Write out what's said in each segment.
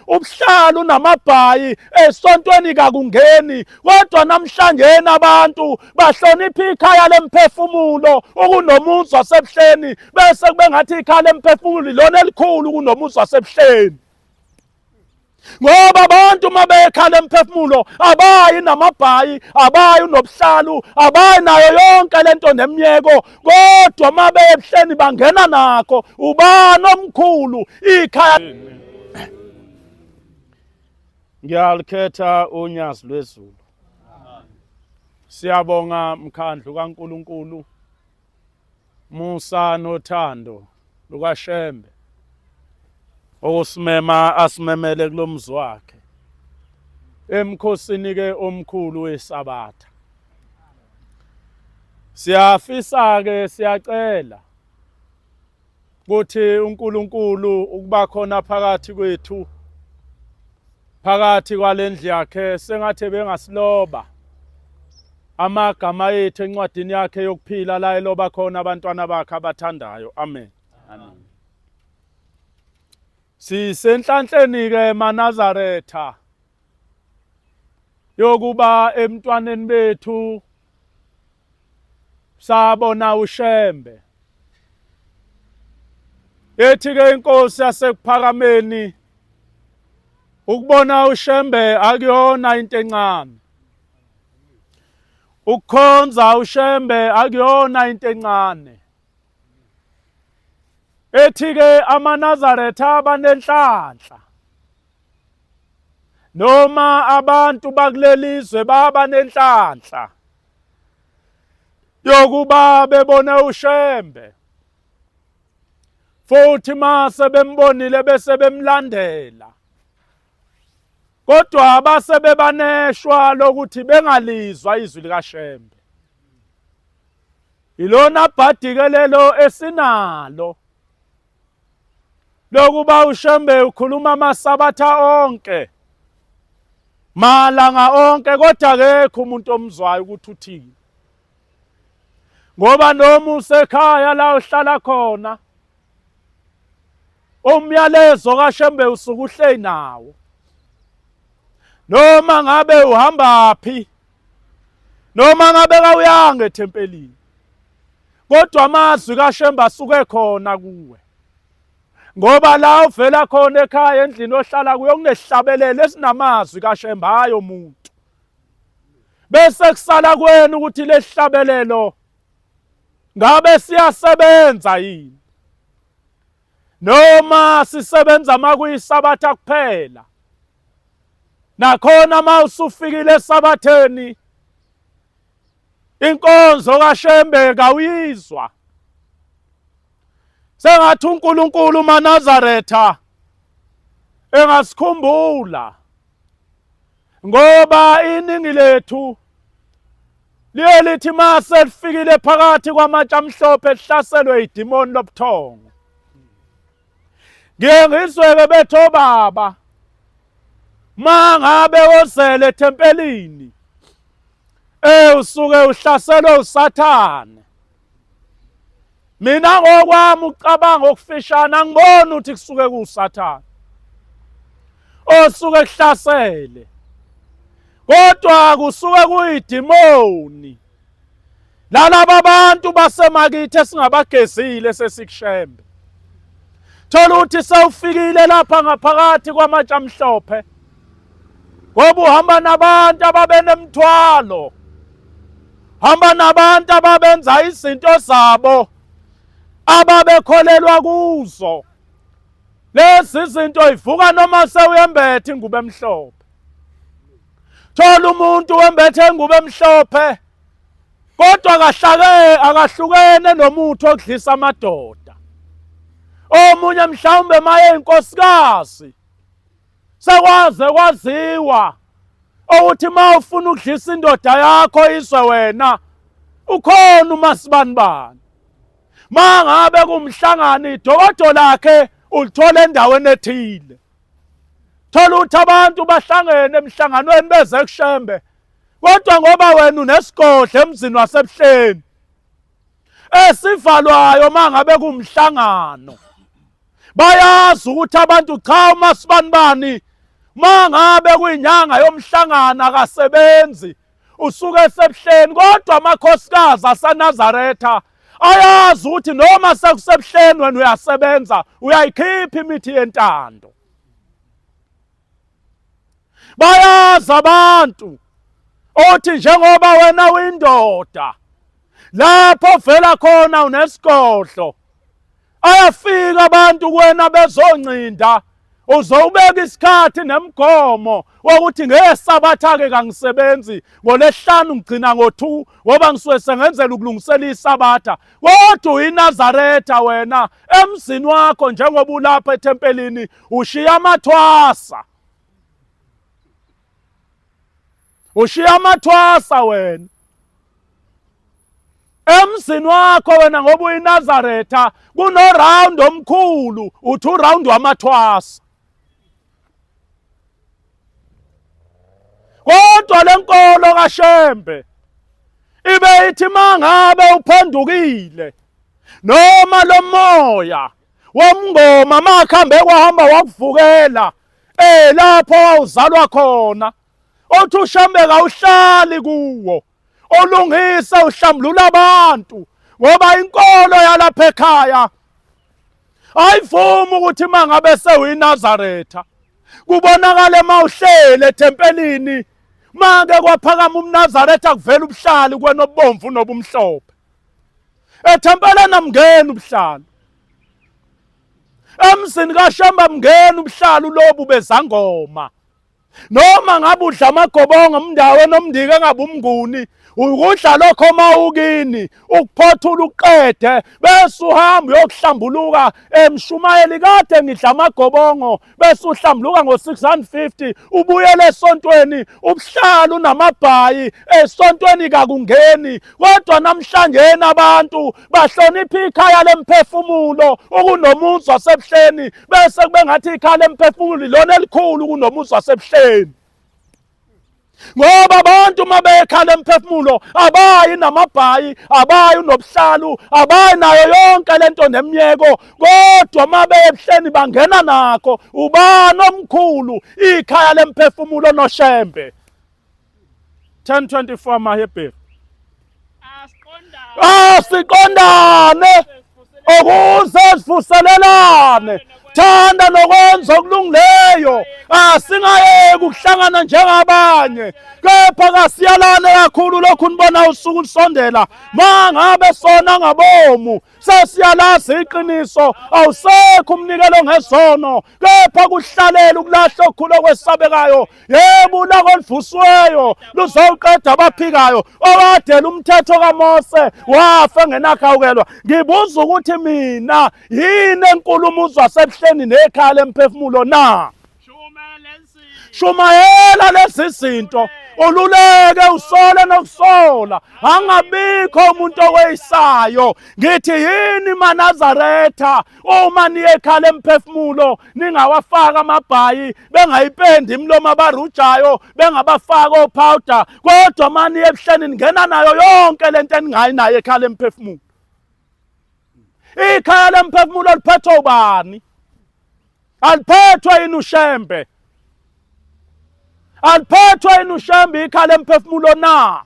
Ubuhlalu namabhayi esontweni kakungeni, kodwa namhlanje abantu bahlonipha ikhaya lemphefumulo ukunomuzi wasebuhleni, bese kube ngathi ikhaya lemphefumulo ilona elikhulu kunomuzi wasebuhleni. Ngoba abantu uma beyekhala emphefumulo abayi namabhayi, abayi nobuhlalu, abayi nayo yonke lento nemiyeko, kodwa uma beye ebuhleni bangena nakho. Ubani omkhulu ikhaya? Ngiyalikhetha unyazi lwezulu. Siyabonga mkhandlu kaNkuluNkulu, musa nothando lukaShembe okusimema asimemele kulomzi wakhe emkhosini ke omkhulu weSabatha. Siyafisa ke, siyacela ukuthi uNkulunkulu ukuba khona phakathi kwethu, phakathi kwalendlu yakhe, sengathi bengasiloba amagama ethu encwadini yakhe yokuphila la eloba khona abantwana bakhe abathandayo. Amen. Amen. Sisenhlanhleni ke maNazaretha yokuba emntwaneni bethu sabona uShembe. Ethi ke inkosi yasekuphakameni, ukubona uShembe akuyona into encane, ukukhonza uShembe akuyona into encane. Ethi ke amaNazaretha abanenhlanhla noma abantu bakulelizwe baba nenhlanhla yokuba bebone uShembe, futhi mase bembonile bese bemlandela, kodwa base bebaneshwa lokuthi bengalizwa izwi likaShembe. Ilona bhadike lelo esinalo lokuba uShembe ukhuluma amasabatha onke, malanga onke, kodwa akekho umuntu omzwayo ukuthi uthini, ngoba noma usekhaya la uhlala khona umyalezo kaShembe usuke uhleli nawo, noma ngabe uhamba phi, noma ngabe kawuyanga ethempelini, kodwa amazwi kaShembe asuke khona kuwe, ngoba la uvela khona ekhaya endlini ohlala kuyo kunesihlabelelo esinamazwi kaShembe hayo muntu. Bese kusala kwenu ukuthi lesihlabelelo ngabe siyasebenza yini, noma sisebenza makuyisabatha kuphela. Nakhona uma usufikile esabatheni inkonzo kaShembe kawuyizwa. Sengathi uNkulunkulu maNazaretha engasikhumbula, ngoba iningi lethu liye lithi mase lifikile phakathi kwamatshe amhlophe lihlaselwe idimoni lobuthongo. Ngiye ngizweke bethi obaba mangabe wozele ethempelini usuke uhlaselwe uSathane. Mina ngokwami ucabanga okufishane angiboni ukuthi kusuke kuwuSathane osuke kuhlasele, kodwa kusuke kuyidimoni lalaba abantu basemakithi esingabagezile sesikushembe. Thola ukuthi sewufikile lapha ngaphakathi kwamatshe amhlophe, ngoba uhamba nabantu ababenemthwalo, hamba nabantu ababenza izinto zabo ababekholelwa kuzo. Lezi zinto ivuka noma sewuyembethe ingubo emhlophe. Thola umuntu wembethe ingubo emhlophe kodwa kahlake akahlukene nomuthi okudlisa amadoda. Omunye mhlawumbe maye inkosikazi sekwaze kwaziwa ukuthi uma ufuna ukudlisa indoda yakho izwe wena ukhona umasibanibani. Mangabe kumhlangano idokodo lakhe ulithola endaweni ethile. Thola ukuthi abantu bahlangene emhlanganweni beze kuShembe, kodwa ngoba wena unesigodlo emzini wasebuhleni esivalwayo mangabe kumhlangano, Bayazi ukuthi abantu cha uma sibanibani mangabe kuyinyanga yomhlangano akasebenzi usuke esebuhleni kodwa amakhosikazi aseNazaretha ayazi ukuthi noma sekusebuhleni wena uyasebenza uyayikhipha imithi yentando. Bayazi abantu othi njengoba wena uyindoda lapho vela khona unesigodlo ayafika abantu kuwena bezoncinda uzowubeka isikhathi nemigomo wokuthi ngesabatha-ke kangisebenzi ngolesihlanu ngigcina ngo-two ngoba ngisuke sengenzela ukulungisela isabatha kodwa uyiNazaretha wena emzini wakho njengoba ulapha ethempelini ushiya amathwasa ushiya amathwasa wena emzini wakho wena ngoba uyiNazaretha kuno round omkhulu uthi uround wamathwasa kodwa lenkolo kaShembe ibe ithi mangabe uphendukile noma lomoya womngoma makhambe kwahamba wakuvukela eh lapho wawuzalwa khona othi uShembe kawuhlali kuwo olungisa uhlambulula abantu ngoba inkolo yalapha ekhaya ayivumi ukuthi mangabe sewuyinazaretha kubonakale mawuhlele ethempelini make kwaphakama umnazaretha kuvela ubuhlali kwenobomvu nobumhlophe ethempelini amngeni ubuhlali emzini kaShembe amngeni ubuhlali lobu bezangoma noma ngabe udla amagobongo umndawo enomndiki engabe umnguni ukudla lokho uma ukini ukuphothula uqede bese uhamba uyokuhlambuluka emshumayeli kade ngidla amagobongo bese uhlambuluka ngo-650 ubuyele esontweni ubuhlala unamabhayi esontweni kakungeni kodwa namhlanje abantu bahlonipha ikhaya lemphefumulo ukunomuzi wasebuhleni bese kube ngathi ikhaya lemphefumulo ilona elikhulu kunomuzi wasebuhleni ngoba abantu uma beyekhala emphefumulo abayi namabhayi abayi unobuhlalu abayi nayo yonke lento nemiyeko kodwa uma beye ebuhleni bangena nakho ubani omkhulu ikhaya lemphefumulo noshembe 1024 amaHebheru asiqondane ukuze sivuselelane thanda nokwenza okulungileyo asingayeki ukuhlangana njengabanye kepha kasiyalane kakhulu lokhu nibona usuku lusondela mangabe sona ngabomu sesiyalazi iqiniso awusekho umnikelo ngezono kepha kuhlalela ukulahla okukhulu okwesabekayo yebo ulaka oluvusiweyo luzowuqeda abaphikayo owadela umthetho kaMose wafa engenakhawukelwa ngibuza ukuthi mina yini enkulumo uzwa sebuhleni nekhaya lemphefumulo na shumayela lezi zinto ululeke usole nokusola angabikho umuntu oweyisayo ngithi yini manazaretha uma niye ekhala emphefumulo ningawafaki amabhayi bengayipendi imilomo abarujayo bengabafaki opowder kodwa mani ebuhleni ningena nayo yonke lento eningayi nayo ekhala emphefumulo ikhaya lemphefumulo liphethwe ubani aliphethwe yini ushembe aliphethwe yini ushembe ikhaya lemphefumulo na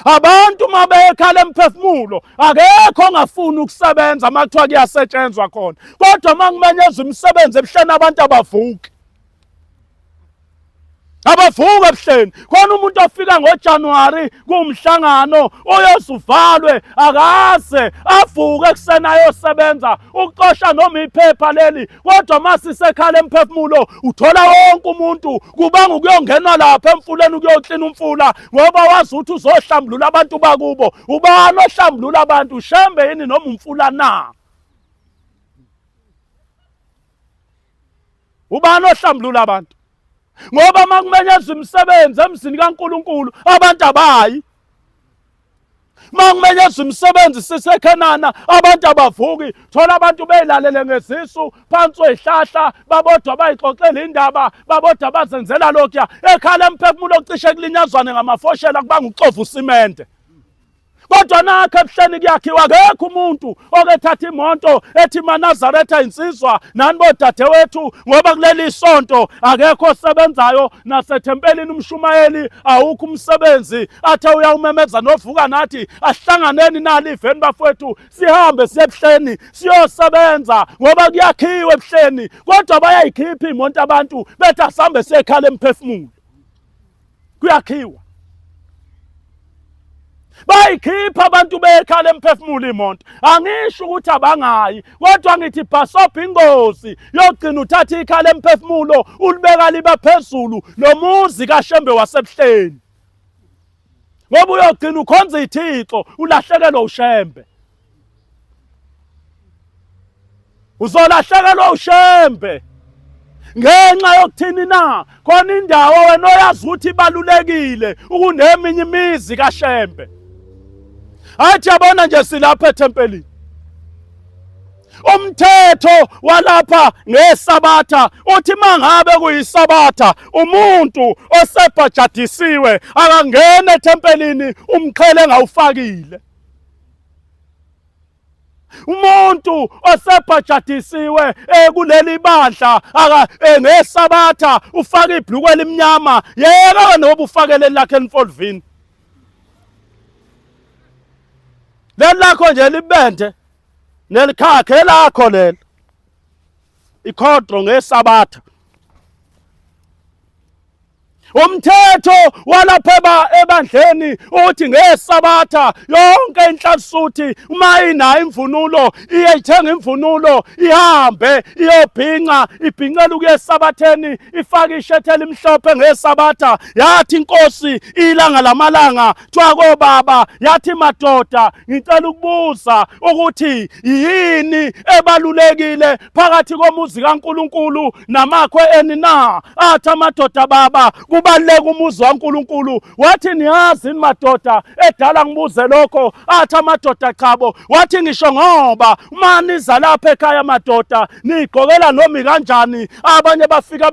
Abantu uma bekhala emphefumulo akekho ongafuni ukusebenza uma kuthiwa kuyasetshenzwa khona kodwa uma kumenyezwa imisebenzi ebuhleni abantu abavuki abavuka ebuhleni khona umuntu ofika ngoJanuary kuwumhlangano oyozuvalwe akaze avuke ekuseni ayosebenza ukuxosha noma iphepha leli kodwa uma sisekhala emphefumulo uthola wonke umuntu kubanga ukuyongenwa lapha emfuleni ukuyoklina umfula ngoba wazi ukuthi uzohlambulula abantu bakubo ubani ohlambulula abantu ushembe yini noma umfula na ubani ohlambulula abantu ngoba uma kumenyezwa imisebenzi emzini kaNkuluNkulu abantu abayi uma kumenyezwa imisebenzi sisekhenana abantu abavuki thola abantu beyilalele ngezisu phansi kwezihlahla babodwa bayixoxela indaba babodwa bazenzela lokhuya ekhala emphefumulo ocishe kulinyazwane ngamafoshela kubanga uxova usimente. Kodwa nakho ebuhleni kuyakhiwa, akekho umuntu okethatha imoto ethi maNazaretha insizwa nani bodadewethu, ngoba kuleli sonto akekho osebenzayo nasethempelini umshumayeli awukho umsebenzi athe uyawumemeza novuka nathi ahlanganeni nali iveni bafowethu sihambe siye ebuhleni siyosebenza ngoba kuyakhiwa ebuhleni. Kodwa bayayikhipha imoto abantu bethi asambe siyekhala emphefumulo, kuyakhiwa. Bayikhipha abantu bekhala emphefumulo imoto. Angisho ukuthi abangayi, kodwa ngithi bhasobha ingozi yogcina uthatha ikhala emphefumulo ulibeka liba phezulu nomuzi kaShembe wasebuhleni, ngoba uyogcina ukhonza ithixo ulahlekelwa uShembe. Uzolahlekelwa uShembe ngenxa yokuthini na? Khona indawo wena oyazi ukuthi ibalulekile ukuneminye imizi kaShembe. Hathi yabona nje silapha ethempelini, umthetho walapha ngesabatha uthi mangabe kuyisabatha umuntu osebhajadisiwe akangena ethempelini umqhele engawufakile. Umuntu osebhajadisiwe kuleli bandla aka ngesabatha ufaka ibhlukwe elimnyama, yeka noba ufakele lakhe elimfolvini leli lakho nje libende nelikhakhe elakho lelo ikhodro ngesabatha. Umthetho walapha ebandleni uthi ngesabatha yonke inhlansuthi uma inayo imvunulo iye ithenga imvunulo ihambe iyobhinca, ibhincela ukuya esabatheni, ifake ishethe elimhlophe ngesabatha. Yathi inkosi ilanga lamalanga kuthiwa kobaba, yathi madoda ngicela ukubuza ukuthi yini ebalulekile phakathi komuzi kaNkuluNkulu namakhwe eni na? Athi amadoda baba kubaluleka umuzi waNkuluNkulu. Wathi niyazi ni madoda edala ngibuze lokho? Athi amadoda chabo. Wathi ngisho ngoba uma niza lapha ekhaya madoda nigqokela nomi kanjani, abanye bafika.